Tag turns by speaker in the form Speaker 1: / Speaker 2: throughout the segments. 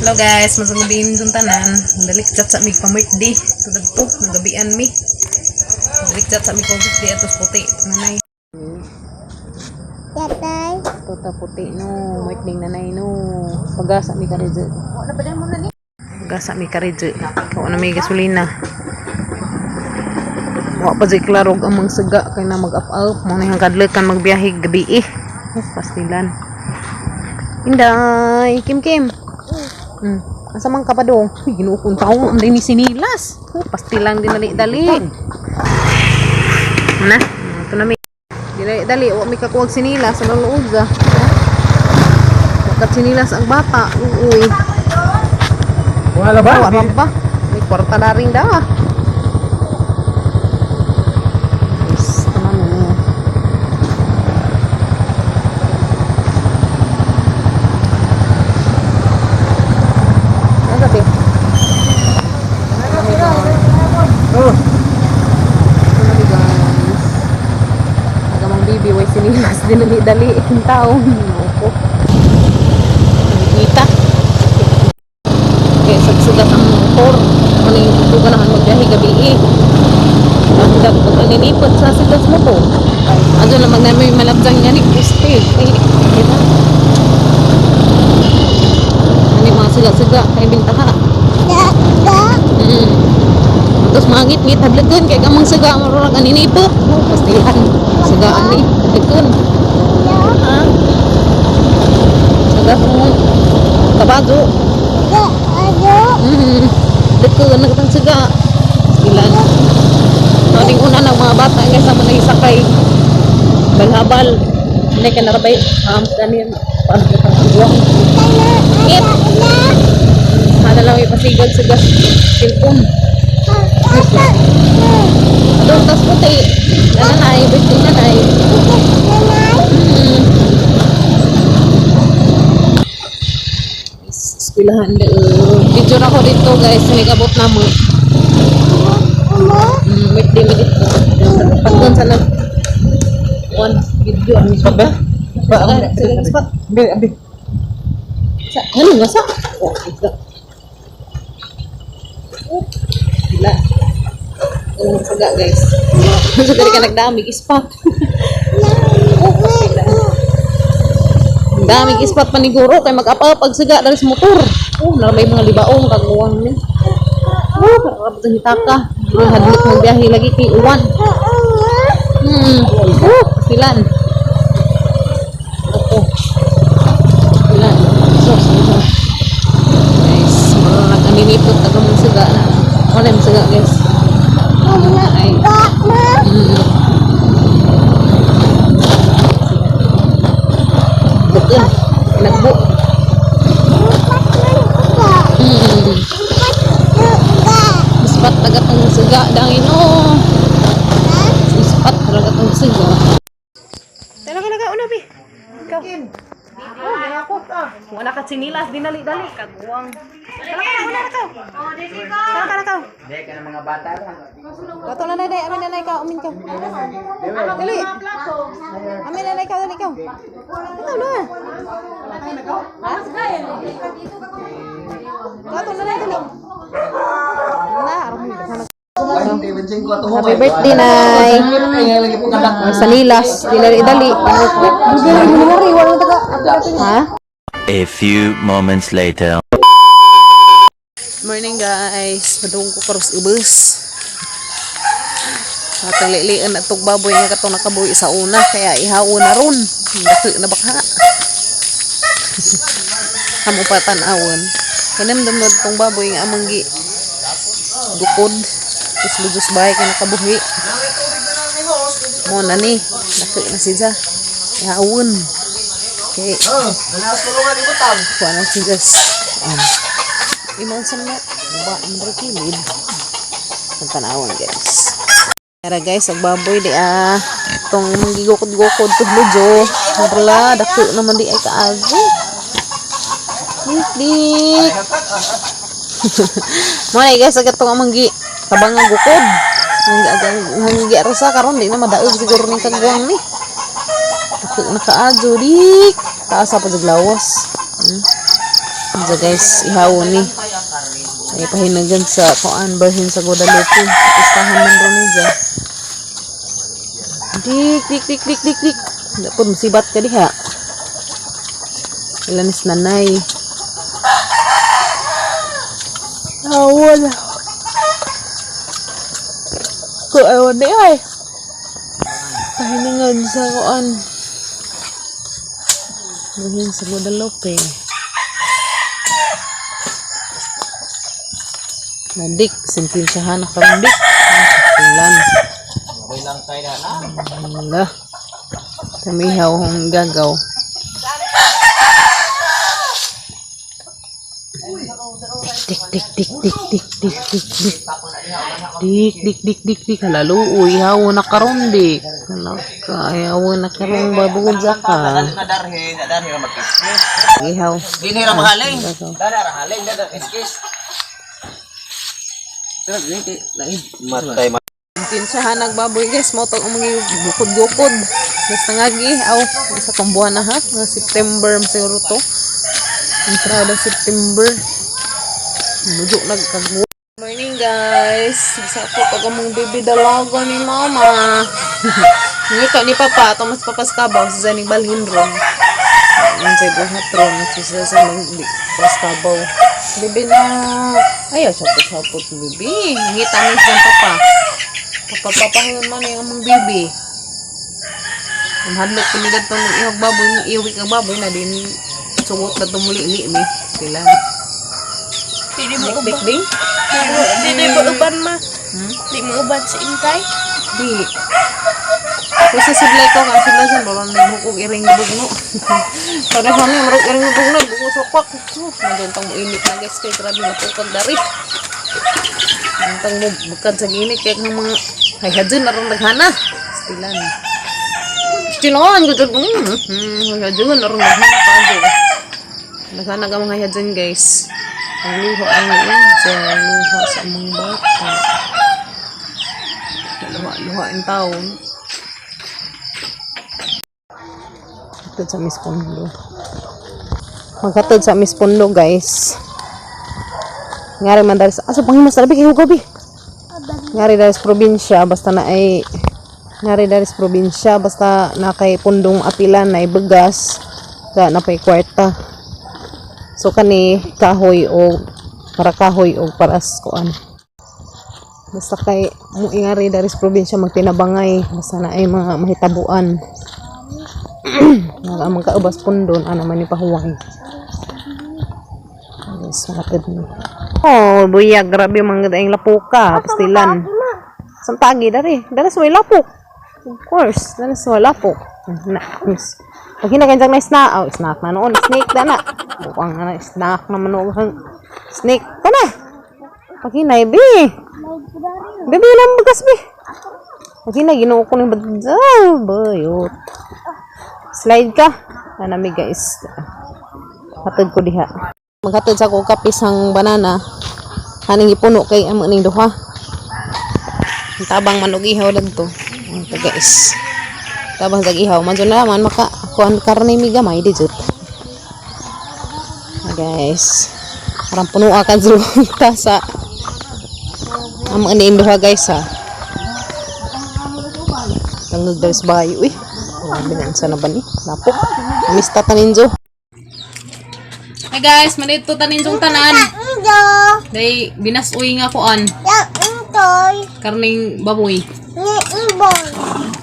Speaker 1: Hello guys, masang gabi dun tanan. Dalik chat sa mig pa-birthday. Tudag to, nagabian mi. Dalik chat sa mig pa-birthday atos puti. Nanay.
Speaker 2: Tatay.
Speaker 1: Tota puti no, birthday nanay no. Pagasa mi karidyo. Pagasa mi karidyo. Ikaw na may gasolina. Wa pa jud klaro ang mga siga kay na mag-up up mo na yung kadlakan magbiyahe gabi eh. Oh, pastilan. Inday, Kim Kim. Asa man ka pa dong? Uy, Ginoo kong taong ang ni sinilas. Oh, pastilan din dali dali. Na, ito na mi. Dali dali wa mi kakuwag sinilas sa loob ga. Wakat sinilas ang bata. Uy.
Speaker 3: Wala ba?
Speaker 1: Wala ba? May kwarta na rin da. Yes, tama mo. Ano gabi?
Speaker 3: Oh,
Speaker 1: Ano gabi, guys? Agamang bibi, way sinilas dinali-dali. Ang taon. Opo. Nakikita. Kaya sagsugat ang motor. Ano yung ganahan magbiyahe gabi eh. Ang pag naninipot sa sigas mo po. Ano lang na may malabjang niya ni Guste. Ay, diba? Ano yung mga siga-siga kay bintaha.
Speaker 2: Da.
Speaker 1: Tapos mangit-ngit hadlagon kay kamang siga marurag aninipot. Oh, pastilan. Sigaan ni hadlagon. Ha? Siga mo. Kabago.
Speaker 2: Da. Ado.
Speaker 1: Dagko na katang siga. Ilan? Maring una ng mga bata nga sa mga isakay. Balhabal. Hindi ka narabay. Kanin. Paano ka tang guwang? It. Sana lang ipasigag sa gas. Cellphone. Adong tas puti. Nanay, birthday nanay. Eskwelahan na. Picture ako dito guys. May kabot na mo. Birthday mo dito. Pagdun sa nag one video ang
Speaker 3: ba? Ba?
Speaker 1: Sa spot.
Speaker 3: Abi, abi.
Speaker 1: Sa ano nga sa? Oh, ito. Oh, Wala. Ang saga guys. So kaya ka nagdamig spot. Oh, wala. Ang daming spot paniguro kay mag-apa pag siga dali sa motor. Oh, na may mga libaong kaguwang ni. Oh, karabot ang hitaka. Ang hadlok magbiyahe lagi kay uwan. Oh, silan. Ako. Silan. So, so, so. Guys, mga nag-aninipot na kamong siga na. Wala yung siga, guys. Ay. Bukod. Nagbo. Ispat taga tong siga dangin oh. Ispat talaga tong siga. Talaga naga una bi. Ikaw.
Speaker 3: Oh, nangakot ah.
Speaker 1: Wala ka sinilas dinali dali kaguwang. Talaga na una ka. Talaga na ka.
Speaker 3: Hindi ka ng mga bata ra.
Speaker 1: Kato na dai amin na ikaw amin ka. Dali. Amin na ikaw dali ikaw. Ikaw na. Ha? Kato na dali. Na, aron mo. Happy birthday, Nay. Sa lilas, dali dali. Ha?
Speaker 4: A few moments later.
Speaker 1: Morning guys, padung ko karos ubos. Atong lilian at baboy nga katong nakabuhi sa una kaya ihaw na ron. Dako na baka. Amo pa tan-awon. Kanamdam na tong baboy nga among gi gukod. Tapos lujos bahay ka nakabuhi. Mo na ni, dako na siya. Ihawon. Okay.
Speaker 3: Oh, nanas tulungan ibutang.
Speaker 1: Kuha na siya. Imaw sa mga ba ang kilid. Ang tanawon guys. Tara guys, ang baboy di ah. Itong manggigukod-gukod tudlo jo. Wala, dako naman di ay kaago. Dik-dik. Mo na guys, agad itong amanggi tabang ang gukod. Ang gi arosa karon di na madaog siguro ning kagwang ni. Dako na kaago dik. Taas sa paglawas. So guys, ihaw ni. Ay pahinagan sa kuan barhin sa Guadalupe. Pistahan man ron ni dyan. Dik dik dik dik dik dik. Dapod musibat ka diha. Ilan is nanay. Awon. Ko awon di ay. Pahinangan sa kuan. Barhin sa Guadalupe. Nadik, sentensyahan na karon dik. Ilan.
Speaker 3: Okay lang tayo na.
Speaker 1: Ala. Kamihaw hong gagaw. Tik tik tik tik tik tik tik tik. Dik dik dik dik dik halalo uy hawo na karon dik. Hala ka hawo na karon babugod ka.
Speaker 3: Nadarhe, nadarhe ra magkiskis.
Speaker 1: Ihaw.
Speaker 3: Dini ra mahaling.
Speaker 1: Gagaw.
Speaker 3: Dara ra haling, dara kiskis. Matay.
Speaker 1: Pinsyahan nagbaboy guys, mo tong mga bukod-bukod. Basta nga gi, aw, sa tong buwan na ha, mga September siguro to. Entrada September. Medyo nagkagwo. Morning guys. Sa po pag among baby dalaga ni mama. Ngita ni papa, Thomas papas kabaw sa zaning balhin ron. Unsay buhat ron sa sa di pas kabaw. Bibi na ayaw sapot-sapot bibi. Ngita ni sa papa. Papapapahingon man yung among bibi. Ang hadlok ko nila itong ihog baboy, yung iwik ang baboy na din sugot na tumuli ni mi. Sila.
Speaker 5: Dili mo
Speaker 1: Dik
Speaker 5: uban.
Speaker 1: ding?
Speaker 5: Dili mo uban ma.
Speaker 1: Hmm?
Speaker 5: Di mo uban sa intay.
Speaker 1: Di. Kasi sudlay ko, kasi sudlay siya, baka may bukog iring bugno. Para kami, marag iring bugno, bugno sa kwak. Oh, nandun mo init na guys, kay grabe matukag dari. Nandun mo bukad sa ginit, kaya ng mga, ay hadun, narong naghana. Stilan. Stilan, gudod. Hadun, narong naghana pa. Naghana ka mga hadun, guys. Ang luha ang angel, luha sa mga bata. Luha-luha ang taon. Hatod sa Miss Pondo. Maghatod sa Miss Pondo, guys. Ngari man dari sa... Asa, panghimas na kayo gabi. Ngari dari sa probinsya, basta na ay... Ngari dari sa probinsya, basta na kay pundong apilan na ibugas, sa na pay kwarta. So kani kahoy o para kahoy o para sa kuan. Basta kay mo ingari dari sa probinsya magtinabangay basta na ay mga mahitabuan. Mga amang kaubas pundon ana man ni pahuway. Yes, makatid ni. Oh, buyag grabe man gid ang lapuka, pastilan. Samtagi dari, dari sa may lapok. Of course, dari sa may lapok. Na, miss. Pag hinaganjang na snack, oh, snack na noon, snake na na. Bukang na snack na man noon. Snake ka na. Pag hinay, bi. Bibi lang bagas, bi. Pag hinay, ginoo ko ng badza. Bayot. Slide ka. Nanami, guys. Hatod ko diha. Maghatod sa ko kapis ang banana. Haning ipuno kay amo ning duha. Ang tabang manog ihaw lang to. Ang to guys. Tabang sa ihaw man na man maka kuan karne mi gamay di jud. Ah, guys. Parang puno ka ta sa amo ning duha guys ha. Tangog dali sa bayo eh. Grabe na sa na ba ni? Lapok. Mista taninjo. Hi guys, manito taninjong tanan.
Speaker 2: Indo.
Speaker 1: Day binasuy nga kuan
Speaker 2: Yang intoy.
Speaker 1: karning baboy.
Speaker 2: Ni ibon.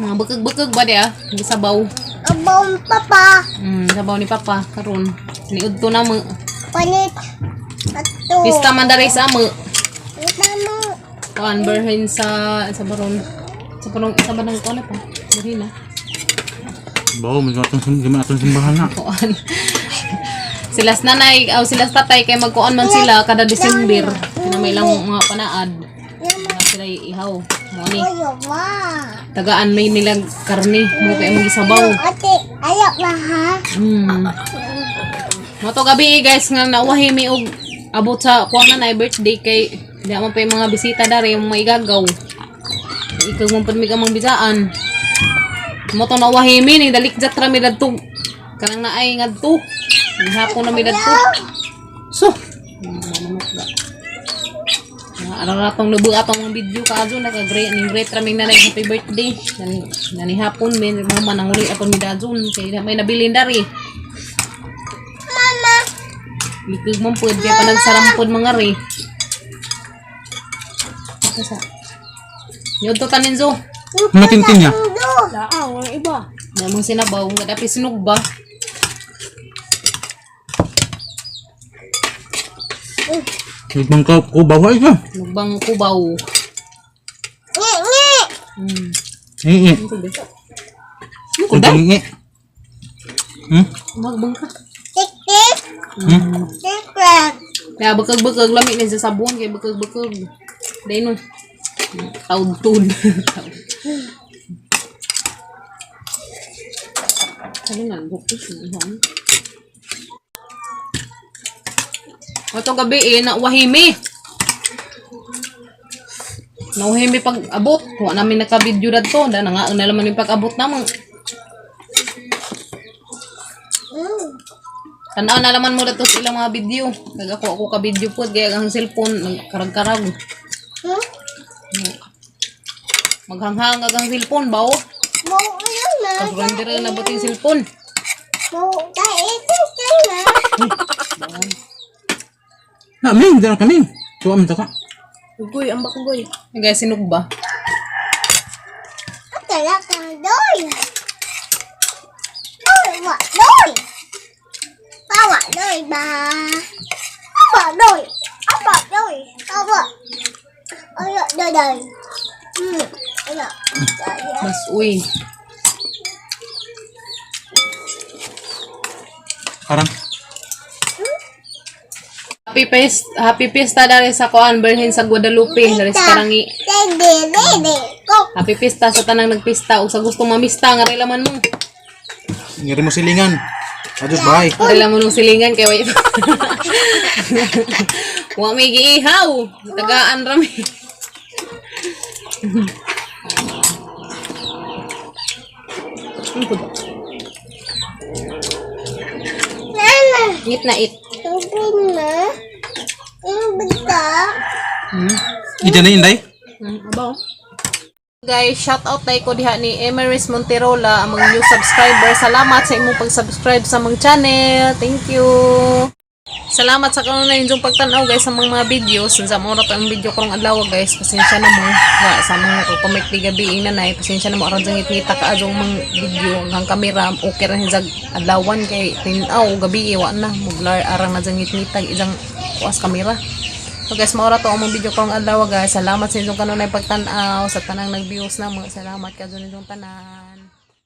Speaker 1: Mga bukag-bukag ba di ah? Sabaw.
Speaker 2: Abong papa.
Speaker 1: Sabaw ni Papa karon. Niudto na mo.
Speaker 2: Palit. Ato.
Speaker 1: Pista man diri sa amo.
Speaker 2: Kita mo.
Speaker 1: Kuan berhin sa baron. Sa parong sa barang kuan pa. Berhin na.
Speaker 6: Bawo, medyo atong di man atong simbahan na.
Speaker 1: Kuan. Sila sa nanay, aw sila sa tatay kay magkuan man sila kada December. Kaya may lang mga panaad. Mga sila ihaw. Mo ni
Speaker 2: Ayo ba.
Speaker 1: tagaan may nilang karne mo kay mong gisabaw.
Speaker 2: Ate, ayo ba ha?
Speaker 1: Mo to gabi eh, guys nga nauwahi mi og abot sa kuan na birthday kay di man pa yung mga bisita dari yung mga igagaw. Ikaw man pud mi kamang bisaan. Mo to nauwahi mi ni dalik jat ra mi dadto. Kanang naay ngadto. Hapon na mi dadto. So, manok ba? Araw na atong lubo atong mga video ka adyo naka-great ning great raming nanay happy birthday. Nani, nani hapon may mama nanguli aton mi dadyon kay may nabilin dari.
Speaker 2: Mama.
Speaker 1: Likig man pod kay panagsarampod mga re. Asa? Yodto tanin zo.
Speaker 6: Matintin niya.
Speaker 2: Do.
Speaker 5: Laang, walang iba.
Speaker 1: Namang sinabaw nga dapat sinugba.
Speaker 6: Ibang ka kubaw ay ka.
Speaker 1: Sinugbang kubaw.
Speaker 2: Ngi ngi.
Speaker 6: Eh eh.
Speaker 1: Ano ba? Ano ko dai?
Speaker 6: Ibang eh.
Speaker 1: Magbang ka.
Speaker 2: Tik tik. Tik tik.
Speaker 1: Kaya bekeg-bekeg lami ni sa sabon kay bekeg-bekeg. Dai no. Taud-tud. Ano nga, bukis na. Ato gabi eh, nauwahimi. Nauwahimi pag abot. Wa namin naka-video dadto. Da na nga na naman yung pag-abot namang. Tanaw na naman mo dato sa ilang mga video. Nag ako ako ka video po kaya ang cellphone nagkarag-karag.
Speaker 2: Hmm?
Speaker 1: Maghanghang ang cellphone ba oh?
Speaker 2: Mau yun na.
Speaker 1: Kasurrender na ba yung cellphone?
Speaker 2: Mau tayo ito na.
Speaker 6: Na ming dara kami. Tuwa man ta ka.
Speaker 5: Ugoy, ang bakugoy.
Speaker 1: Ay, guys, sinug ba?
Speaker 2: Tala ka doy. Doy wa doy. Bawa doy ba. Apa doy. Apa doy. Apa. Ayo doy doy. Ayo.
Speaker 1: Mas uy.
Speaker 6: Karang.
Speaker 1: Happy Fiesta, Happy Fiesta dali sa Kuan Birhen sa Guadalupe, dali sa Karangi.
Speaker 2: Dede dede. Go.
Speaker 1: Happy Fiesta sa tanang nagpista ug sa gustong mamista nga laman mo.
Speaker 6: Ngiri mo silingan. Adios bye.
Speaker 1: Ngari laman mong silingan kay way. Wa may giihaw. Tagaan ra mi. Ano ko ba?
Speaker 2: Nana.
Speaker 1: Ngit na it.
Speaker 2: Tubig na. Yung bigta.
Speaker 6: Ija na inday.
Speaker 1: Abaw. Guys, shout out tayo ko diha ni Emeris Monterola, among new subscriber. Salamat sa imong pag-subscribe sa among channel. Thank you. Salamat sa kanunay inyong pagtan-aw guys sa mga videos. Sa mga oras ang video karong adlaw guys. Pasensya na mo. Wa sa mga pamik di gabi ing nanay. Pasensya na mo aron sa ngit-ngita ka adong mga video ang kamera okay ra hinzag adlawan kay tin-aw gabi wa na mo-blur arang na sa ngit-ngita isang kuas kamera. So guys, maura to ang mga video karong adlaw guys. Salamat sa inyong kanunay pagtan-aw sa tanang nag-views na mga salamat ka inyong tanan.